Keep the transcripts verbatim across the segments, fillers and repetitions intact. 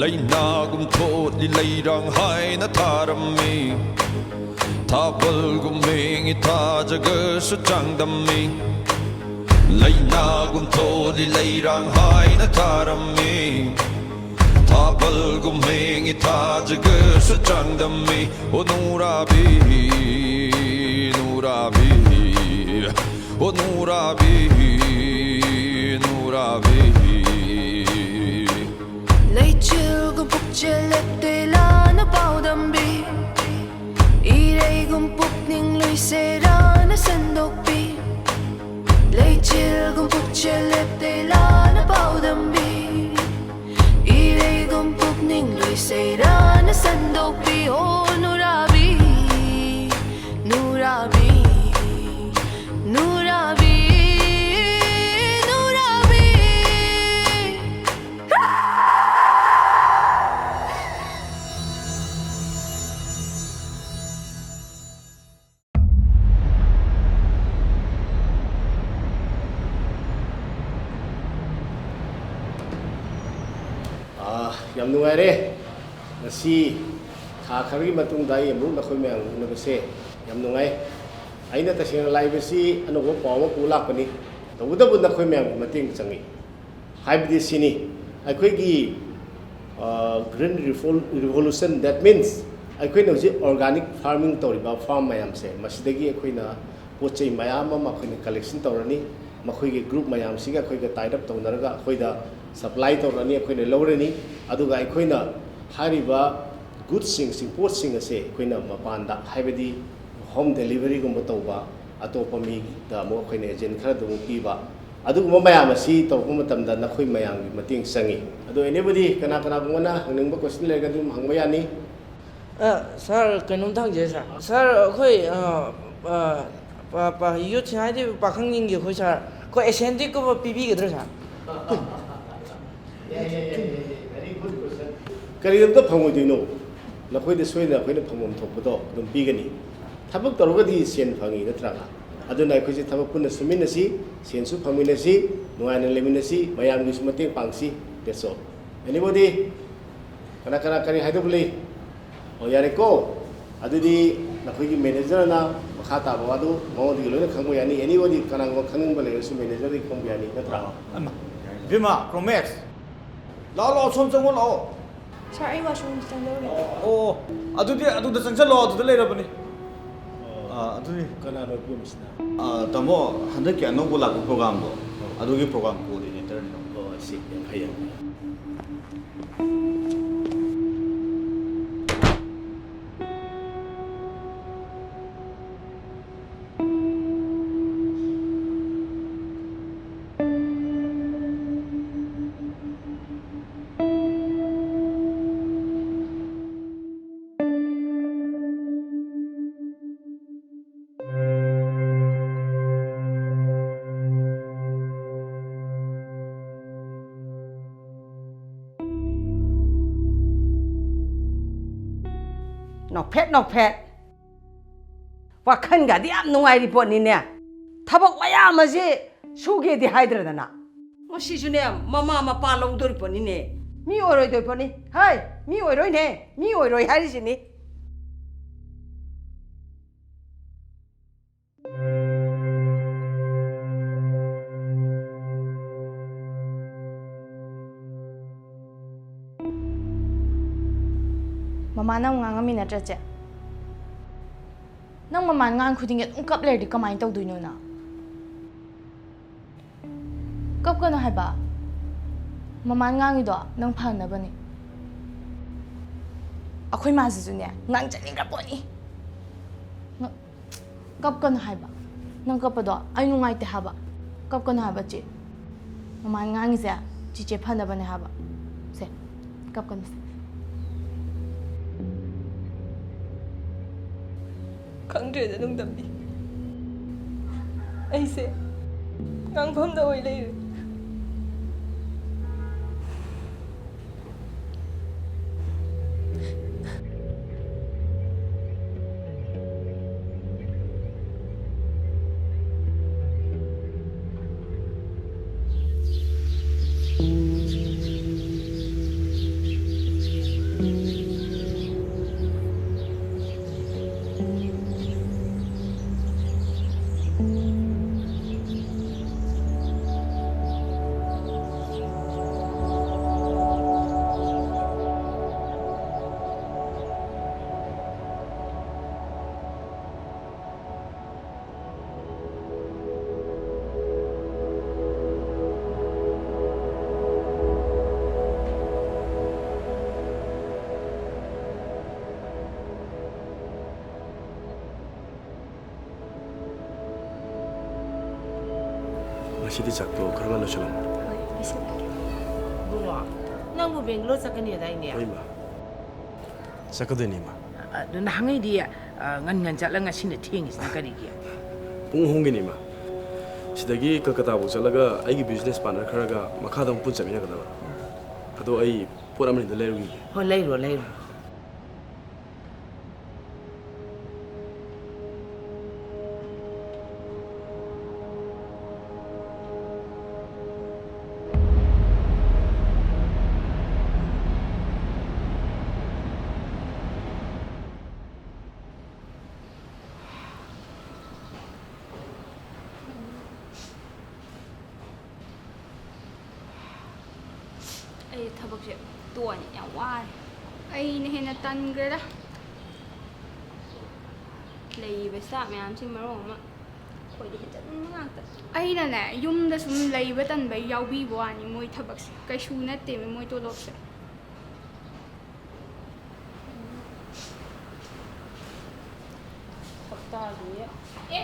ꯂꯩꯅꯥꯒꯨꯝ ꯊꯣꯠꯂꯤ ꯂꯩꯔꯥꯡ ꯍꯥꯏꯅ ꯊꯥꯔꯝꯃꯤ꯫ ꯊꯥꯕꯜꯒꯨꯝ ꯃꯦꯡꯉꯤ ꯊꯥꯖꯒꯁꯨ ꯆꯥꯡꯗꯝꯃꯤ꯫ ꯂꯩꯅꯥꯒꯨꯝ ꯊꯣꯠꯂꯤ ꯂꯩꯔꯥꯡ ꯍꯥꯏꯅ ꯊꯥꯔꯝꯃꯤ꯫ ꯊꯥꯕꯜꯒꯨꯝ ꯃꯦꯡꯉꯤ ꯊꯥꯖꯒꯁꯨ ꯆꯥꯡꯗꯝꯃꯤ꯫ ꯑꯣ ꯅꯨꯔꯥꯕꯤ, ꯅꯨꯔꯥꯕꯤ, ꯑꯣ ꯅꯨꯔꯥꯕꯤ, ꯅꯨꯔꯥꯕꯤ꯫ ꯂꯩꯆꯤꯜꯒꯨꯝ ꯄꯨꯛꯆꯦꯜ ꯂꯦꯞꯇꯦ ꯂꯥꯟꯅ ꯄꯥꯎꯗꯝꯕꯤ꯫ ꯏꯔꯩꯒꯨꯝ ꯄꯨꯛꯅꯤꯡ ꯂꯣꯏꯁꯦꯔꯥꯅ ꯁꯟꯗꯣꯛꯄꯤ꯫ ꯂꯩꯆꯤꯜꯒꯨꯝ ꯄꯨꯛꯆꯦꯜ ꯂꯦꯞꯇꯦ ꯂꯥꯟꯅ ꯄꯥꯎꯗꯝꯕꯤ꯫ ꯏꯔꯩꯒꯨꯝ ꯄꯨꯛꯅꯤꯡ ꯂꯣꯏꯁꯦꯔꯥꯅ ꯁꯟꯗꯣꯛꯄꯤ꯫ ꯑꯣ ꯅꯨꯔꯥꯕꯤ, ꯅꯨꯔꯥꯕꯤ, ꯅꯨꯔꯥꯕꯤ, ꯅꯨꯔꯥꯕꯤ꯫ ꯑꯥ, ꯌꯥꯝ ꯅꯨꯡꯉꯥꯏꯔꯦ꯫ ꯉꯁꯤ ꯊꯥ ꯈꯔꯒꯤ ꯃꯇꯨꯡꯗ ꯑꯩ ꯑꯃꯨꯛ ꯅꯈꯣꯏ ꯃꯌꯥꯝ ꯎꯅꯕꯁꯦ ꯌꯥꯝ ꯅꯨꯡꯉꯥꯏ꯫ ꯑꯩꯅ ꯇꯁꯦꯡꯅ ꯂꯥꯛꯏꯕꯁꯤ ꯑꯅꯧꯕ ꯄꯥꯎ ꯑꯃ ꯄꯨ ꯂꯥꯛꯄꯅꯤ꯫ ꯇꯧꯕꯇꯕꯨ ꯅꯈꯣꯏ ꯃꯌꯥꯝꯒꯤ ꯃꯇꯦꯡ ꯆꯪꯏ꯫ ꯍꯥꯏꯕꯗꯤ ꯁꯤꯅꯤ, ꯑꯩꯈꯣꯏꯒꯤ, ꯑ, green revol-, revolution, that means ꯑꯩꯈꯣꯏꯅ ꯍꯧꯖꯤꯛ organic farming ꯇꯧꯔꯤꯕ farm ꯃꯌꯥꯝꯁꯦ, ꯃꯁꯤꯗꯒꯤ ꯑꯩꯈꯣꯏꯅ ꯄꯣꯠ ꯆꯩ ꯃꯌꯥꯝ ꯑꯃ ꯑꯩꯈꯣꯏꯅ collection ꯇꯧꯔꯅꯤ꯫ ꯃꯈꯣꯏꯒꯤ group ꯃꯌꯥꯝꯁꯤꯒ ꯑꯩꯈꯣꯏꯒ tie up ꯇꯧꯅꯔꯒ ꯑꯩꯈꯣꯏꯗ supply ꯇꯧꯔꯅꯤ, ꯑꯩꯈꯣꯏꯅ ꯂꯧꯔꯅꯤ꯫ ꯑꯗꯨꯒ ꯑꯩꯈꯣꯏꯅ ꯍꯥꯏꯔꯤꯕ ꯒꯨꯗꯁꯤꯡ, ꯄꯣꯠꯁꯤꯡ ꯑꯁꯦ ꯑꯩꯈꯣꯏꯅ ꯃꯄꯥꯟꯗ, ꯍꯥꯏꯕꯗꯤ ꯍꯣꯝ ꯗꯦꯂꯤꯚꯔꯤꯒꯨꯝꯕ ꯇꯧꯕ, ꯑꯇꯣꯞꯄ ꯃꯤꯗ ꯑꯃꯨꯛ ꯑꯩꯈꯣꯏꯅ ꯑꯦꯖꯦꯟ ꯈꯔꯗ ꯑꯃꯨꯛ ꯄꯤꯕ, ꯑꯗꯨꯒꯨꯝꯕ ꯃꯌꯥꯝ ꯑꯁꯤ ꯇꯧꯔꯛꯄ ꯃꯇꯝꯗ ꯅꯈꯣꯏ ꯃꯌꯥꯝꯒꯤ ꯃꯇꯦꯡ ꯆꯪꯉꯤ꯫ ꯑꯗꯣ anybody, ꯀꯅꯥ ꯀꯅꯥꯒꯨꯝꯕꯅ ꯍꯪꯅꯤꯡꯕ ꯀꯣꯏꯁꯟ ꯂꯩꯔꯒꯗꯤ ꯑꯗꯨꯝ ꯍꯪꯕ ꯌꯥꯅꯤ꯫ ꯑ, ꯁꯥꯔ, ꯀꯩꯅꯣꯝꯇ ꯍꯪꯖꯒꯦ, ꯁꯥꯔ꯫ ꯁꯥꯔ, ꯑꯩꯈꯣꯏ, ꯑ, ꯑ, ꯄ-, ꯄ-, ꯌꯨꯠꯁꯤꯡ ꯍꯥꯏꯗꯤ ꯄꯥꯈꯪꯁꯤꯡꯒꯤ ꯑꯩꯈꯣꯏ, ꯁꯥꯔ, ꯑꯩꯈꯣꯏ incentive ꯀꯨꯝꯕ ꯄꯤꯕꯤꯒꯗ꯭ꯔꯥ, ꯁꯥꯔ? ꯌꯥꯏ, ꯌꯥꯏ, ꯌꯥꯏ, ꯌꯥꯏ, ꯌꯥꯏ꯫ Very good question. ꯀꯔꯤꯗꯝꯇ ꯐꯪꯉꯣꯏꯗꯣꯏꯅꯣ? ꯅꯈꯣꯏꯗ ꯁꯣꯏꯗꯅ ꯑꯩꯈꯣꯏꯅ ꯐꯪꯐꯝ ꯊꯣꯛꯄꯗꯣ ꯑꯗꯨꯝ ꯄꯤꯒꯅꯤ꯫ ꯊꯕꯛ ꯇꯧꯔꯒꯗꯤ ꯁꯦꯟ ꯐꯪꯉꯤ, ꯅꯠꯇ꯭ꯔꯥ? ꯑꯗꯨꯅ ꯑꯩꯈꯣꯏꯁꯦ ꯊꯕꯛ ꯄꯨꯟꯅ ꯁꯨꯃꯤꯟꯅꯁꯤ, ꯁꯦꯟꯁꯨ ꯐꯪꯃꯤꯟꯅꯁꯤ, ꯅꯨꯡꯉꯥꯏꯅ ꯂꯩꯃꯤꯟꯅꯁꯤ, ꯃꯌꯥꯝꯒꯤꯁꯨ ꯃꯇꯦꯡ ꯄꯥꯡꯁꯤ꯫ That's all. Anybody? ꯀꯅꯥ ꯀꯅꯥ ꯀꯔꯤ ꯍꯥꯏꯗꯧꯕ ꯂꯩ? ꯑꯣ, ꯌꯥꯔꯦꯀꯣ? ꯑꯗꯨꯗꯤ ꯅꯈꯣꯏꯒꯤ ꯃꯦꯅꯦꯖꯔꯅ ꯃꯈꯥ ꯇꯥꯕ ꯋꯥꯗꯨ ꯃꯉꯣꯟꯗꯒꯤ ꯂꯣꯏꯅ ꯈꯪꯕ ꯌꯥꯅꯤ꯫ Anybody, ꯀꯅꯥꯒꯨꯝꯕ ꯈꯪꯅꯤꯡꯕ ꯂꯩꯔꯁꯨ ꯃꯦꯅꯦꯖꯔꯗꯒꯤ ꯈꯪꯕ ꯌꯥꯅꯤ, ꯅꯠꯇ꯭ꯔꯥ? ꯑꯃ, ꯏꯕꯦꯝꯃ, ꯀ꯭ꯔꯣꯃꯦꯛꯁ, ꯂꯥꯛꯑꯣ, ꯂꯥꯛꯑꯣ, ꯁꯣꯝ ꯆꯪꯉꯣ, ꯂꯥꯛꯑꯣ꯫ ꯁꯥꯔ, ꯑꯩ ꯋꯥꯁꯔꯨꯝ ꯆꯪꯗꯧꯔꯤ꯫ ꯑꯣ, ꯑꯗꯨꯗꯤ ꯑꯗꯨꯗ ꯆꯪꯁꯜꯂꯣ, ꯑꯗꯨꯗ ꯂꯩꯔꯕꯅꯤ꯫ ꯑꯥ, ꯑꯗꯨꯗꯤ ꯀꯅꯥꯅꯣ ꯄꯨꯔꯤꯁꯤꯅ? ꯑꯥ, ꯇꯥꯃꯣ, ꯍꯟꯗꯛꯀꯤ ꯑꯅꯧꯕ ꯂꯥꯛꯄ ꯄ꯭ꯔꯣꯒꯥꯝꯗꯣ, ꯑꯣ꯫ ꯑꯗꯨꯒꯤ ꯄ꯭ꯔꯣꯒꯥꯝ ꯀꯣꯑꯣꯔꯗꯤꯅꯦꯇꯔꯅꯤꯅ꯫ ꯑꯣ, I see. ꯌꯥꯝ ꯐꯩ, ꯌꯥꯝ ꯐꯩ꯫ ꯅꯣꯛꯐꯦꯠ ꯅꯣꯛꯐꯦꯠ꯫ ꯋꯥꯈꯜꯒꯗꯤ ꯌꯥꯝ ꯅꯨꯡꯉꯥꯏꯔꯤ ꯄꯣꯠꯅꯤꯅꯦ꯫ ꯊꯕꯛ ꯃꯌꯥꯝ ꯑꯁꯤ ꯁꯨꯒꯦꯗꯤ ꯍꯥꯏꯗ꯭ꯔꯗꯅ꯫ ꯃꯁꯤꯁꯨꯅꯦ, ꯃꯃꯥ ꯃꯄꯥ ꯂꯧꯗꯣꯔꯤ ꯄꯣꯠꯅꯤꯅꯦ꯫ ꯃꯤ ꯑꯣꯏꯔꯣꯏꯗꯣꯏ ꯄꯣꯠꯅꯤ꯫ ꯍꯩ, ꯃꯤ ꯑꯣꯏꯔꯣꯏꯅꯦ꯫ ꯃꯤ ꯑꯣꯏꯔꯣꯏ ꯍꯥꯏꯔꯤꯁꯤꯅꯤ꯫ ꯃꯃꯥ, ꯅꯪ ꯉꯥꯡꯉꯝꯃꯤ ꯅꯠꯇ꯭ꯔ, ꯆꯦ? ꯅꯪ ꯃꯃꯥꯟ ꯉꯥꯡ ꯈꯨꯗꯤꯡꯒꯤ ꯑꯗꯨꯝ ꯀꯞ ꯂꯩꯔꯗꯤ ꯀꯃꯥꯏꯅ ꯇꯧꯗꯣꯏꯅꯣ ꯅꯪ? ꯀꯞꯀꯅꯨ ꯍꯥꯏꯕ꯫ ꯃꯃꯥꯟ ꯉꯥꯡꯉꯤꯗꯣ ꯅꯪ ꯐꯅꯕꯅꯤ꯫ ꯑꯩꯈꯣꯏ ꯃꯥꯁꯤꯁꯨꯅꯦ, ꯉꯥꯡꯖꯅꯤꯡꯈ꯭ꯔ ꯄꯣꯠꯅꯤ꯫ ꯉ-, ꯀꯞꯀꯅꯨ ꯍꯥꯏꯕ꯫ ꯅꯪ ꯀꯞꯄꯗꯣ ꯑꯩ ꯅꯨꯡꯉꯥꯏꯇꯦ ꯍꯥꯏꯕ꯫ ꯀꯞꯀꯅꯨ ꯍꯥꯏꯕ, ꯆꯦ꯫ ꯃꯃꯥꯅ ꯉꯥꯡꯉꯤꯁꯦ ꯆꯤꯆꯦ ꯐꯅꯕꯅꯦ ꯍꯥꯏꯕ꯫ ꯁꯦ, ꯀꯞꯀꯅꯨꯁꯦ꯫ ꯈꯪꯗ꯭ꯔꯦꯗ, ꯅꯨꯡꯗꯝꯕꯤ꯫ ꯑꯩꯁꯦ ꯉꯥꯡꯐꯝꯗ ꯑꯣꯏ ꯂꯩꯔꯦ꯫ ꯉꯁꯤꯗꯤ ꯆꯥꯛꯇꯣ ꯈꯔ ꯉꯟꯅ ꯂꯣꯏꯁꯤꯜꯂꯝꯃꯣ꯫ ꯍꯣꯏ, ꯂꯣꯏꯁꯤꯜꯂꯒꯦ꯫ ꯏꯕꯨꯡꯉꯣ, ꯅꯪꯕꯨ ꯕꯦꯡꯒ꯭ꯂꯣꯔ ꯆꯠꯀꯅꯤ ꯍꯥꯏꯗꯥꯏꯅꯦ? ꯍꯣꯏ, ꯏꯃꯥ꯫ ꯆꯠꯀꯗꯣꯏꯅꯤ, ꯏꯃꯥ꯫ ꯑꯗꯨ ꯅꯍꯥꯟꯉꯩꯗꯤ, ꯑ, ꯉꯟ ꯉꯟ ꯆꯠꯂ ꯉꯁꯤꯅ ꯊꯦꯡꯉꯤꯁꯤꯅ ꯀꯔꯤꯒꯤ? ꯄꯨꯡ ꯑꯍꯨꯝꯒꯤꯅꯤ, ꯏꯃꯥ꯫ ꯁꯤꯗꯒꯤ ꯀꯜꯀꯇꯥꯐꯥꯎ ꯆꯠꯂꯒ ꯑꯩꯒꯤ business partner ꯈꯔꯒ ꯃꯈꯥꯗ ꯑꯃꯨꯛ ꯄꯨꯟ ꯆꯠꯃꯤꯟꯅꯒꯗꯕ꯫ ꯑꯗꯣ ꯑꯩ ꯄꯣꯠ ꯑꯃꯅꯤꯗ ꯂꯩꯔꯨꯈꯤꯒꯦ꯫ ꯍꯣ, ꯂꯩꯔꯨꯔꯣ, ꯂꯩꯔꯨꯔꯣ꯫ ꯑꯩ ꯊꯕꯛꯁꯦ ꯇꯣꯛꯑꯅꯤ, ꯌꯥꯝ ꯋꯥꯔꯦ꯫ ꯑꯩꯅ ꯍꯦꯟꯅ ꯇꯟꯈ꯭ꯔꯦꯗ꯫ ꯂꯩꯔꯤꯕ staff ꯃꯌꯥꯝꯁꯤ ꯃꯔꯣꯜ ꯑꯃ ꯑꯩꯈꯣꯏꯗꯤ ꯍꯦꯟꯖꯟꯕ ꯉꯥꯛꯇ꯫ ꯑꯩꯅꯅꯦ, ꯌꯨꯝꯗ ꯁꯨꯝ ꯂꯩꯕ ꯇꯟꯕꯩ ꯌꯥꯎꯕꯤꯕ ꯋꯥꯅꯤ ꯃꯣꯏ ꯊꯕꯛꯁꯦ꯫ ꯀꯩꯁꯨ ꯅꯠꯇꯦꯃꯤ ꯃꯣꯏ ꯇꯣꯂꯣꯞꯁꯦ꯫ ꯇꯥꯗꯤꯌꯦ꯫ ꯑꯦ,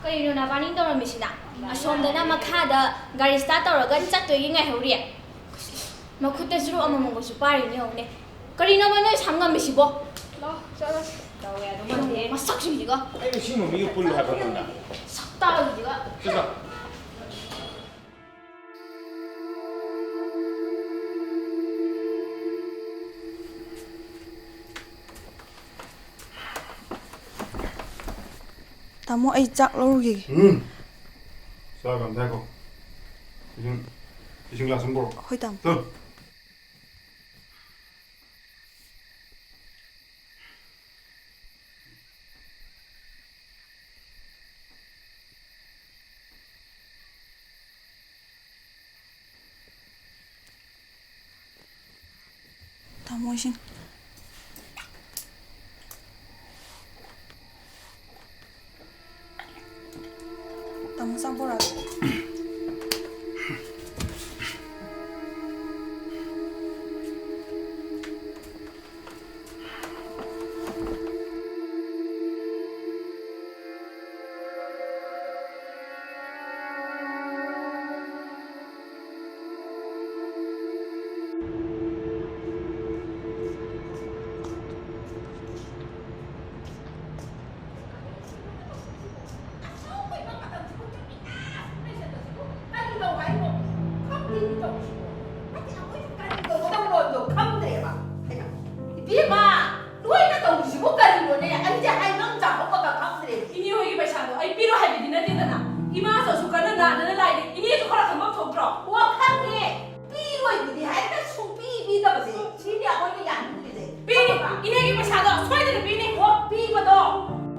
ꯀꯩꯅꯣ ꯅꯕꯥꯅꯤ ꯇꯧꯔꯝꯃꯤꯁꯤꯅ? ꯑꯁꯣꯝꯗꯅ ꯃꯈꯥꯗ ꯒꯥꯔꯤ ꯁ꯭ꯇꯥꯔꯠ ꯇꯧꯔꯒ ꯆꯠꯇꯣꯏꯒꯤ ꯉꯥꯏꯍꯧꯔꯤ꯫ ꯃꯈꯨꯠꯇ ꯆꯨꯔꯨꯞ ꯑꯃꯃꯝꯒꯁꯨ ꯄꯥꯏꯔꯤꯅꯦ, ꯌꯦꯡꯉꯨꯅꯦ꯫ ꯀꯔꯤꯅꯣꯕ ꯅꯣꯏ ꯁꯝ ꯉꯝꯃꯤꯁꯤꯕꯣ? ꯂꯥꯎ, ꯆꯠꯂꯁꯤ꯫ ꯇꯧꯋꯦ ꯑꯗꯨꯃꯗꯤ꯫ ꯃꯁꯛꯁꯤꯡꯁꯤꯒ꯫ ꯑꯩꯅ ꯁꯤ ꯃꯃꯤꯒ ꯄꯨꯜꯂꯨ ꯍꯥꯏꯕ ꯅꯉꯣꯟꯗ? ꯁꯛꯇꯥꯁꯤꯒ꯫ ꯆꯠꯂꯣ꯫ ꯇꯥꯃꯣ, ꯑꯩ ꯆꯥꯛ ꯂꯧꯔꯨꯈꯤꯒꯦ꯫ ꯎꯝ꯫ ꯆꯥꯛ ꯑꯝꯇ ꯉꯥꯏꯈꯣ꯫ ꯏꯁꯤꯡ, ꯏꯁꯤꯡ ꯒ꯭ꯂꯥꯁ ꯑꯃ ꯄꯨꯔꯛꯑꯣ꯫ ꯍꯣꯏ, ꯇꯥꯃꯣ꯫ ꯆꯠꯂꯨ꯫ ꯇꯥꯃꯣ, ꯏꯁꯤꯡ꯫ ꯇꯥꯃꯣ, ꯆꯥꯛ ꯄꯨꯔꯛꯑꯒꯦ꯫ ꯏꯕꯦꯝꯃ, ꯅꯣꯏꯅ ꯇꯧꯔꯤꯁꯤꯕꯨ ꯀꯔꯤꯅꯣꯅꯦ? ꯑꯩꯁꯦ ꯍꯥꯏꯐꯝ ꯆꯥꯐꯝꯒ ꯈꯪꯗ꯭ꯔꯦ꯫ ꯏꯅꯦ ꯍꯣꯏꯒꯤ ꯄꯩꯁꯥꯗꯣ ꯑꯩ ꯄꯤꯔꯣ ꯍꯥꯏꯕꯗꯤ ꯅꯠꯇꯦꯗꯅ꯫ ꯏꯃꯥꯁꯨ ꯑꯁꯨꯛ ꯀꯟꯅ ꯅꯥꯗꯅ ꯂꯥꯏꯔꯤ꯫ ꯏꯅꯦꯁꯨ ꯈꯔ ꯈꯪꯐꯝ ꯊꯣꯛꯇ꯭ꯔꯣ? ꯑꯣ, ꯈꯪꯉꯦ꯫ ꯄꯤꯔꯣꯏꯕꯨꯗꯤ ꯍꯥꯏꯔꯒ ꯁꯨꯡꯄꯤ ꯄꯤꯗꯕꯁꯦ, ꯁꯤꯅꯦ ꯑꯩꯈꯣꯏꯅ ꯌꯥꯅꯤꯡꯗ꯭ꯔꯤꯁꯦ꯫ ꯄꯤꯅꯤ꯫ ꯈꯪꯉꯕ? ꯏꯅꯦꯒꯤ ꯄꯩꯁꯥꯗꯣ ꯁꯣꯏꯗꯅ ꯄꯤꯅꯤ꯫ ꯑꯣ, ꯄꯤꯕꯗꯣ,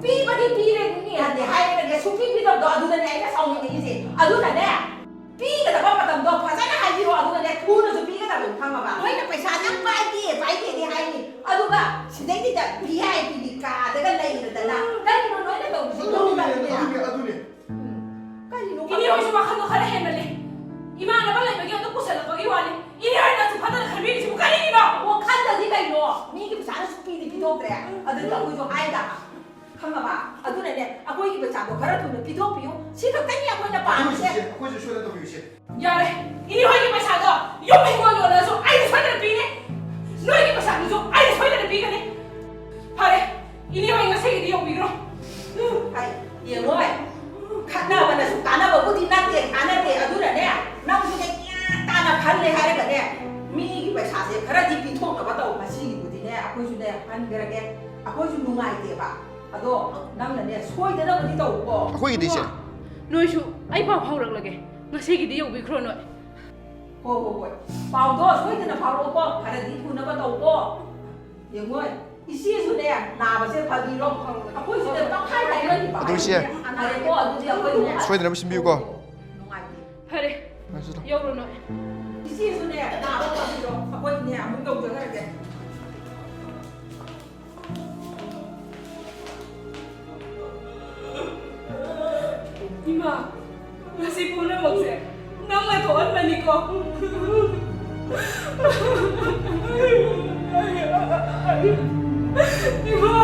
ꯄꯤꯕꯗꯤ ꯄꯤꯔꯅꯤ ꯍꯥꯏꯔꯒꯅꯦ, ꯁꯨꯡꯄꯤ ꯄꯤꯗꯕꯗꯣ, ꯑꯗꯨꯗꯅꯦ ꯑꯩꯅ ꯁꯥꯎꯅꯤꯡꯉꯛꯏꯁꯦ꯫ ꯑꯗꯨꯅꯅꯦ, ꯄꯤꯒꯗꯕ ꯃꯇꯝꯗꯣ ꯐꯖꯅ ꯍꯥꯏꯕꯤꯔꯣ, ꯑꯗꯨꯒꯅꯦ ꯊꯨꯅꯁꯨ ꯄꯤꯒꯗꯕꯅꯤ, ꯈꯪꯉꯕ? ꯅꯣꯏꯅ ꯄꯩꯁꯥꯁꯦ ꯌꯥꯝ ꯄꯥꯏꯗꯦ, ꯄꯥꯏꯗꯦꯗꯤ ꯍꯥꯏꯅꯤ, ꯑꯗꯨꯒ ꯁꯤꯗꯩꯁꯤꯗ ꯚꯤ ꯑꯥꯏ ꯄꯤꯒꯤ ꯀꯥꯗꯒ ꯂꯩꯔꯗꯅ ꯀꯔꯤꯅꯣ ꯅꯣꯏꯅ ꯇꯧꯔꯤꯁꯤꯕꯣ? ꯑꯗꯨꯅꯦ, ꯑꯗꯨꯅꯦ, ꯑꯗꯨꯅꯦ꯫ ꯎꯝ, ꯀꯔꯤꯅꯣ ꯏꯅꯦ ꯈꯪꯗꯦ꯫ ꯍꯣꯏꯁꯨ ꯋꯥꯈꯜꯗꯣ ꯈꯔ ꯍꯦꯟꯃꯜꯂꯦ꯫ ꯏꯃꯥꯟꯅꯕ ꯂꯩꯕꯒꯤ ꯑꯗꯨꯝ ꯄꯨꯁꯜꯂꯛꯄꯒꯤ ꯋꯥꯅꯤ꯫ ꯏꯅꯦ ꯍꯣꯏꯅ ꯑꯁꯨꯛ ꯐꯠꯇꯅ ꯈꯟꯕꯤꯔꯤꯁꯤꯕꯨ ꯀꯔꯤꯒꯤꯅꯣ? ꯋꯥꯈꯜꯗꯗꯤ ꯀꯩꯅꯣ? ꯃꯤꯒꯤ ꯄꯩꯁꯥꯅ ꯁꯨꯛꯄꯤꯗꯤ ꯄꯤꯊꯣꯛꯇ꯭ꯔꯦ꯫ ꯑꯗꯨꯗ ꯑꯩꯈꯣꯏꯁꯨ ꯍꯥꯏꯗ, ꯈꯪꯉꯕ? ꯑꯗꯨ ꯑꯗꯨꯅꯅꯦ, ꯑꯩꯈꯣꯏꯒꯤ ꯄꯩꯁꯥꯗꯣ ꯈꯔ ꯊꯨꯅ ꯄꯤꯊꯣꯛꯄꯤꯌꯨ꯫ ꯁꯤ ꯈꯛꯇꯅꯤ ꯑꯩꯈꯣꯏꯅ ꯄꯥꯝꯃꯤꯁꯦ꯫ ꯑꯩꯈꯣꯏꯁꯨ ꯁꯣꯏꯗꯅ ꯇꯧꯕꯤꯌꯨꯁꯦ꯫ ꯌꯥꯔꯦ, ꯏꯅꯦ ꯍꯣꯏꯒꯤ ꯄꯩꯁꯥꯗꯣ ꯌꯨꯝ ꯍꯤꯡꯒꯣꯜ ꯌꯣꯜꯂꯁꯨ ꯑꯩꯅ ꯁꯣꯏꯗꯅ ꯄꯤꯅꯦ꯫ ꯅꯣꯏꯒꯤ ꯄꯩꯁꯥꯗꯨꯁꯨ ꯑꯩꯅ ꯁꯣꯏꯗꯅ ꯄꯤꯒꯅꯤ꯫ ꯐꯔꯦ, ꯏꯅꯦ ꯍꯣꯏ ꯉꯁꯤꯒꯤꯗꯤ ꯌꯧꯕꯤꯈ꯭ꯔꯣ꯫ ꯑꯩ ꯌꯦꯡꯉꯣꯏ, ꯈꯠꯅꯕꯅꯁꯨ ꯀꯥꯟꯅꯕꯕꯨꯗꯤ ꯅꯠꯇꯦ, ꯀꯥꯟꯅꯗꯦ꯫ ꯑꯗꯨꯅꯅꯦ, ꯅꯪꯁꯨꯅꯦ ꯒ꯭ꯌꯥꯟ ꯇꯥꯅ ꯈꯜꯂꯦ ꯍꯥꯏꯔꯒꯅꯦ, ꯃꯤꯒꯤ ꯄꯩꯁꯥꯁꯦ ꯈꯔꯗꯤ ꯄꯤꯊꯣꯛꯅꯕ ꯇꯧ꯫ ꯉꯁꯤꯒꯤꯕꯨꯗꯤꯅꯦ ꯑꯩꯈꯣꯏꯁꯨꯅꯦ ꯈꯟꯈ꯭ꯔꯒꯦ, ꯑꯩꯈꯣꯏꯁꯨ ꯅꯨꯡꯉꯥꯏꯇꯦꯕ꯫ ꯑꯗꯣ ꯅꯪꯅꯅꯦ ꯁꯣꯏꯗꯅꯕꯗꯤ ꯇꯧꯀꯣ꯫ ꯑꯩꯈꯣꯏꯒꯤꯗꯤ ꯏꯆꯦ꯫ ꯅꯣꯏꯁꯨ ꯑꯩ ꯄꯥꯎ ꯐꯥꯎꯔꯛꯂꯒꯦ, ꯉꯁꯤꯒꯤꯗꯤ ꯌꯧꯕꯤꯈ꯭ꯔꯣ ꯅꯣꯏ꯫ ꯍꯣꯏ, ꯍꯣꯏ, ꯍꯣꯏ꯫ ꯄꯥꯎꯗꯣ ꯁꯣꯏꯗꯅ ꯐꯥꯎꯔꯛꯑꯣꯀꯣ, ꯈꯔꯗꯤ ꯊꯨꯅꯕ ꯇꯧꯀꯣ꯫ ꯌꯦꯡꯉꯣꯏ, ꯏꯆꯦꯁꯨꯅꯦ ꯅꯥꯕꯁꯦ ꯐꯕꯤꯔꯣ꯫ ꯑꯩꯈꯣꯏꯁꯨꯅꯦ ꯄꯪꯈꯥꯏ ꯍꯥꯏꯔꯛꯏꯕ꯫ ꯑꯗꯨ ꯏꯆꯦ꯫ ꯐꯔꯦꯀꯣ, ꯑꯗꯨꯗꯤ ꯑꯩꯈꯣꯏꯅꯦ꯫ ꯁꯣꯏꯗꯅꯕ ꯁꯤꯟꯕꯤꯌꯨꯀꯣ꯫ ꯅꯨꯡꯉꯥꯏꯇꯦ꯫ ꯐꯔꯦ꯫ ꯉꯥꯏꯁꯤꯗ꯫ ꯌꯧꯔꯨ ꯅꯣꯏ꯫ ꯏꯆꯦꯁꯨꯅꯦ ꯅꯥꯕ ꯐꯕꯤꯔꯣ, ꯑꯩꯈꯣꯏꯅꯦ ꯑꯃꯨꯛ ꯌꯧꯖꯈ꯭ꯔꯒꯦ꯫ ꯏꯃꯥ, ꯉꯁꯤ ꯄꯨꯝꯅꯃꯛꯁꯦ ꯅꯪꯅ ꯊꯣꯛꯍꯟꯕꯅꯤꯀꯣ꯫ ꯏꯃꯥ!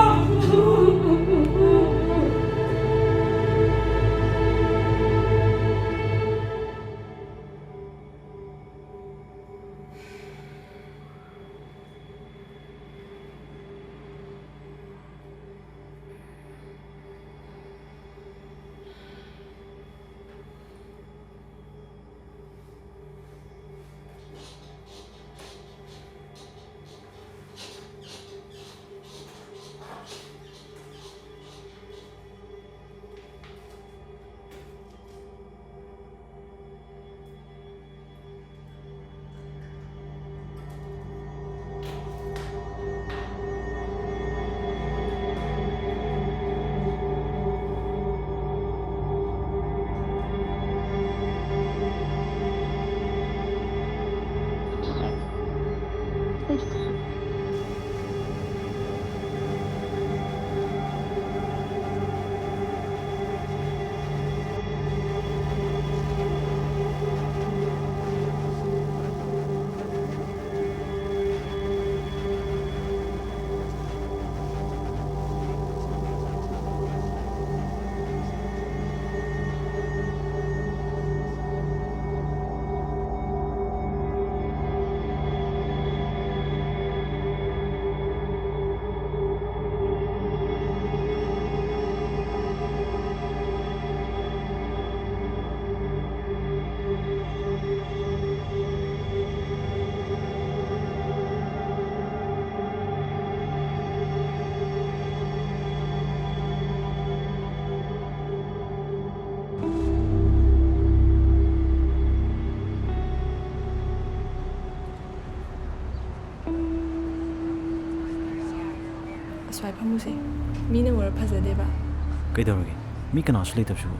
ꯐꯝꯃꯨꯁꯦ꯫ ꯃꯤꯅ ꯎꯔ ꯐꯖꯗꯦꯕ꯫ ꯀꯩꯗꯧꯔꯒꯦ? ꯃꯤ ꯀꯅꯥꯁꯨ ꯂꯩꯇꯕꯁꯤꯕꯨ꯫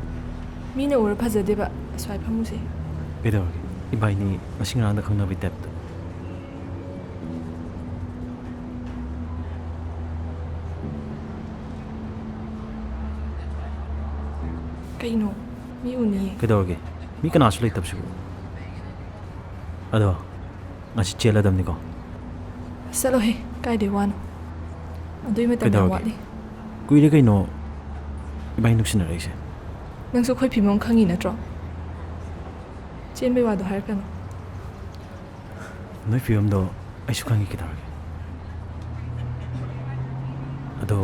ꯃꯤꯅ ꯎꯔ ꯐꯖꯗꯦꯕ꯫ ꯑꯁ꯭ꯋꯥꯏ ꯐꯝꯃꯨꯁꯦ꯫ ꯀꯩꯗꯧꯔꯒꯦ? ꯏꯕꯥꯏꯅꯤ ꯉꯁꯤ ꯉꯔꯥꯡꯗ ꯈꯪꯅꯕꯩ ꯇꯥꯏꯞꯇ꯫ ꯀꯩꯅꯣ? ꯃꯤ ꯎꯅꯤꯌꯦ꯫ ꯀꯩꯗꯧꯔꯒꯦ? ꯃꯤ ꯀꯅꯥꯁꯨ ꯂꯩꯇꯕꯁꯤꯕꯨ꯫ ꯑꯗꯣ, ꯉꯁꯤ ꯆꯦꯜꯂꯗꯕꯅꯤꯀꯣ꯫ ꯆꯠꯂꯣꯍꯦ, ꯀꯥꯏꯗꯩ ꯋꯥꯅꯣ? ꯑꯗꯨꯏ ꯃꯇꯝ ꯌꯥꯝ ꯀꯩꯗꯧꯔꯒꯦ? ꯋꯥꯠꯂꯤ꯫ ꯀꯨꯏꯔꯦ ꯀꯩꯅꯣ ꯏꯕꯥꯅꯤ ꯅꯨꯡꯁꯤꯅꯔꯛꯏꯁꯦ꯫ ꯅꯪꯁꯨ ꯑꯩꯈꯣꯏ ꯐꯤꯕꯝ ꯈꯪꯉꯤ ꯅꯠꯇ꯭ꯔꯣ? ꯆꯦꯟꯕꯩ ꯋꯥꯗꯣ ꯍꯥꯏꯔꯛꯀꯅꯨ꯫ ꯅꯣꯏ ꯐꯤꯕꯝꯗꯣ ꯑꯩꯁꯨ ꯈꯪꯉꯤ, ꯀꯩꯗꯧꯔꯒꯦ? ꯑꯗꯣ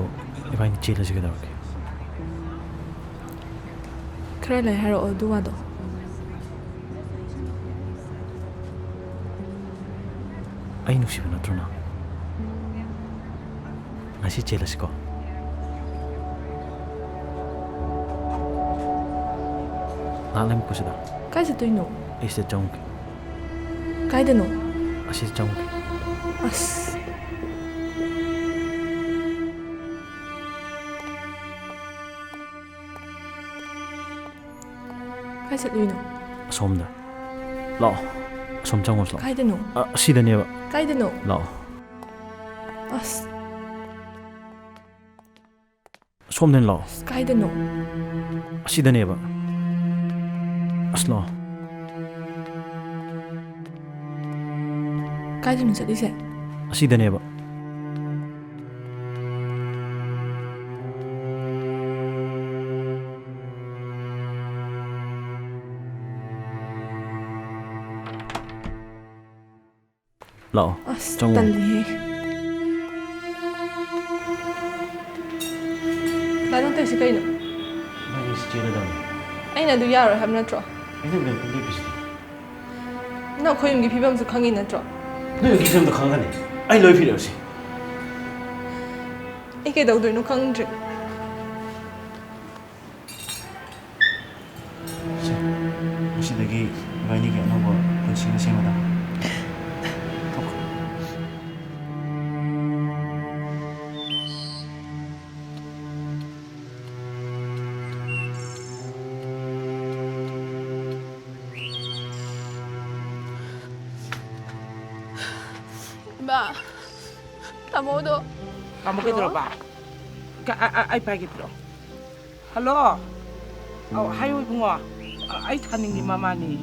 ꯏꯕꯥꯅꯤ ꯆꯦꯜꯂꯁꯤ, ꯀꯩꯗꯧꯔꯒꯦ? ꯈꯔ ꯂꯩ ꯍꯥꯏꯔꯛꯑꯣ ꯑꯗꯨ ꯋꯥꯗꯣ꯫ ꯑꯩ ꯅꯨꯡꯁꯤꯕ ꯅꯠꯇ꯭ꯔꯣ ꯅꯪ? ꯉꯁꯤ ꯆꯦꯜꯂꯁꯤꯀꯣ꯫ ꯉꯥꯏꯍꯥꯛ ꯂꯩꯔꯝꯃꯨꯀꯣ ꯁꯤꯗ꯫ ꯀꯥꯏ ꯆꯠꯇꯣꯏꯅꯣ? ꯑꯩ ꯁꯤꯗ ꯆꯪꯉꯨꯒꯦ꯫ ꯀꯥꯏꯗꯅꯣ? ꯑꯁꯤꯗ ꯆꯪꯉꯨꯒꯦ꯫ ꯑꯁ꯫ ꯀꯥꯏ ꯆꯠꯂꯨꯏꯅꯣ? ꯑꯁꯣꯝꯗ꯫ ꯂꯥꯛꯑꯣ꯫ ꯑꯁꯣꯝ ꯆꯪꯉꯨꯁꯤ ꯂꯥꯛꯑꯣ꯫ ꯀꯥꯏꯗꯅꯣ? ꯑ, ꯑꯁꯤꯗꯅꯦꯕ꯫ ꯀꯥꯏꯗꯅꯣ? ꯂꯥꯛꯑꯣ꯫ ꯑꯁ꯫ ꯑꯁꯣꯝꯗꯅꯦ, ꯂꯥꯛꯑꯣ꯫ ꯑꯁ, ꯀꯥꯏꯗꯅꯣ? ꯑꯁꯤꯗꯅꯦꯕ꯫ ꯑꯁ, ꯂꯥꯛꯑꯣ꯫ ꯀꯥꯏꯗꯅꯣ ꯆꯠꯂꯤꯁꯦ? ꯑꯁꯤꯗꯅꯦꯕ꯫ ꯂꯥꯛꯑꯣ, ꯑꯁ, ꯆꯪꯉꯣ꯫ ꯇꯜꯂꯤꯍꯦ꯫ ꯚꯥꯏ, ꯅꯪ ꯇꯧꯔꯤꯁꯤ ꯀꯩꯅꯣ? ꯅꯪ ꯑꯩꯁꯤ ꯆꯦꯜꯂꯗꯕꯅꯤ꯫ ꯑꯩꯅ ꯑꯗꯨ ꯌꯥꯔꯣꯏ ꯍꯥꯏꯕ ꯅꯠꯇ꯭ꯔꯣ? ꯑꯩꯅ ꯂꯦꯞꯄꯤꯁꯤꯗꯤ꯫ ꯅꯪ ꯑꯩꯈꯣꯏ ꯌꯨꯝꯒꯤ ꯐꯤꯕꯝꯁꯨ ꯈꯪꯉꯤ ꯅꯠꯇ꯭ꯔꯣ? ꯅꯣꯏ ꯌꯨꯝꯒꯤ ꯐꯤꯕꯝꯗꯣ ꯈꯪꯉꯒꯅꯤ ꯑꯩ ꯂꯣꯏ ꯐꯤꯔꯦꯞꯁꯤ꯫ ꯑꯩ ꯀꯩꯗꯧꯗꯣꯏꯅꯣ ꯈꯪꯗ꯭ꯔꯦ꯫ ꯁꯦ, ꯉꯁꯤꯗꯒꯤ ꯏꯕꯥꯅꯤꯒꯤ ꯑꯅꯧꯕ ꯄꯨꯟꯁꯤ ꯑꯃ ꯁꯦꯝꯃꯗꯝꯅꯤ꯫ ꯊꯣꯛꯈ꯭ꯔꯣ꯫ ꯇꯥꯃꯣꯗꯣ꯫ ꯇꯥꯃꯣ ꯀꯩꯗꯧꯔꯕ? ꯀ-, ꯑ-, ꯑ-, ꯑꯩ ꯄꯥꯏꯒꯦ, ꯄꯤꯔꯛꯑꯣ꯫ ꯍꯜꯂꯣ꯫ ꯑꯧ, ꯍꯥꯏꯌꯨ ꯏꯕꯨꯡꯉꯣ꯫ ꯑ-, ꯑꯩ ꯊꯥꯅꯤꯡꯒꯤ ꯃꯃꯥꯅꯤ꯫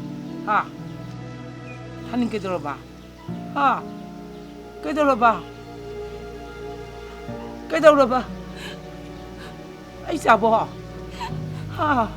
ꯍꯥ? ꯊꯥꯅꯤꯡ ꯀꯩꯗꯧꯔꯕ? ꯍꯥ? ꯀꯩꯗꯧꯔꯕ? ꯀꯩꯗꯧꯔꯕ? ꯑꯩ ꯆꯥꯕꯣ? ꯍꯥ?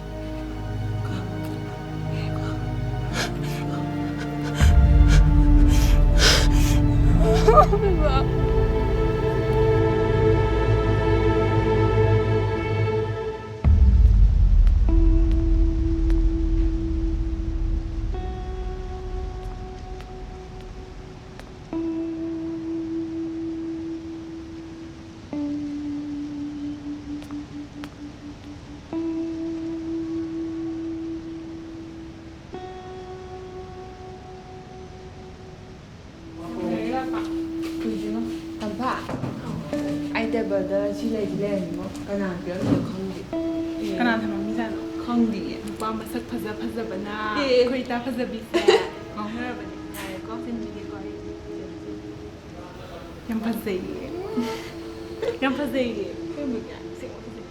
ꯇꯝꯐꯥ, ꯑꯩ ꯇꯦꯕꯜꯗ ꯁꯤ ꯂꯩꯗꯤ ꯂꯩꯔꯝꯃꯤꯉꯣ꯫ ꯀꯅꯥꯅ ꯄꯤꯔꯝꯃꯤꯅꯣ ꯈꯪꯗꯦ꯫ ꯀꯅꯥꯅ ꯊꯝꯃꯝꯃꯤꯖꯥꯠꯅꯣ? ꯈꯪꯗꯤꯌꯦ꯫ ꯅꯨꯄꯥ ꯃꯁꯛ ꯐꯖ ꯐꯖꯕꯅ ꯑꯦ꯫ ꯑꯩꯈꯣꯏ ꯏꯇꯥ ꯐꯖꯕꯤꯁꯦ ꯉꯥꯎꯅꯔꯕꯅꯦ꯫ ꯉꯥꯏꯌꯨꯀꯣ, ꯆꯤꯟꯕꯤꯒꯦꯀꯣ ꯑꯩ꯫ ꯌꯥꯝ ꯐꯖꯩꯌꯦ꯫ ꯌꯥꯝ ꯐꯖꯩꯌꯦ꯫ ꯑꯁꯦꯡꯕꯒꯤ ꯑꯁꯦꯡꯕ ꯐꯖꯩ꯫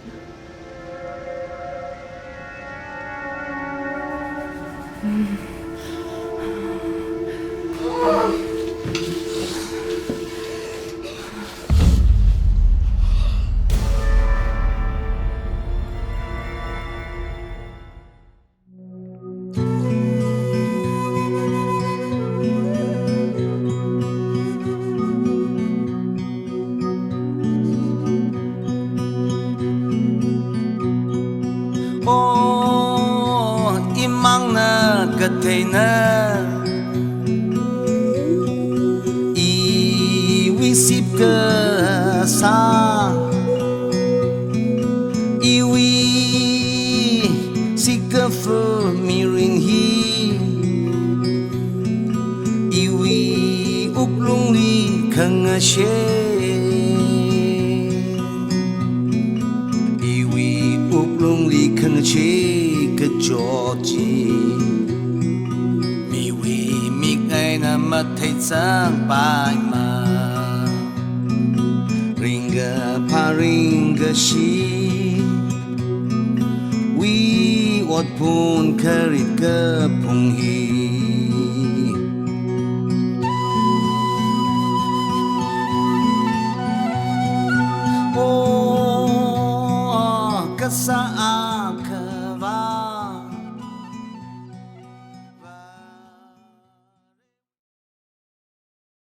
ꯑꯣ, ꯏꯃꯥꯡꯅ ꯀꯊꯩꯅ ꯏꯋꯤ ꯁꯤꯞꯀ ꯁꯥ, ꯏꯋꯤ ꯁꯤꯀꯐ ꯃꯤꯔꯤꯡ ꯍꯤ, ꯏꯋꯤ ꯎꯛꯂꯨꯡꯂꯤ ꯈꯪꯉꯁꯦ, ꯏꯋꯤ ꯎꯛꯂꯨꯡꯂꯤ ꯈꯪꯉꯁꯦ ꯀꯆꯣꯆꯤ, ꯃꯤꯋꯤ ꯃꯤꯛ ꯑꯩꯅ ꯃꯊꯩ ꯆꯪ ꯄꯥꯏꯃ꯫ Shi wi ot phun kharit ka phung hi. O ka sa a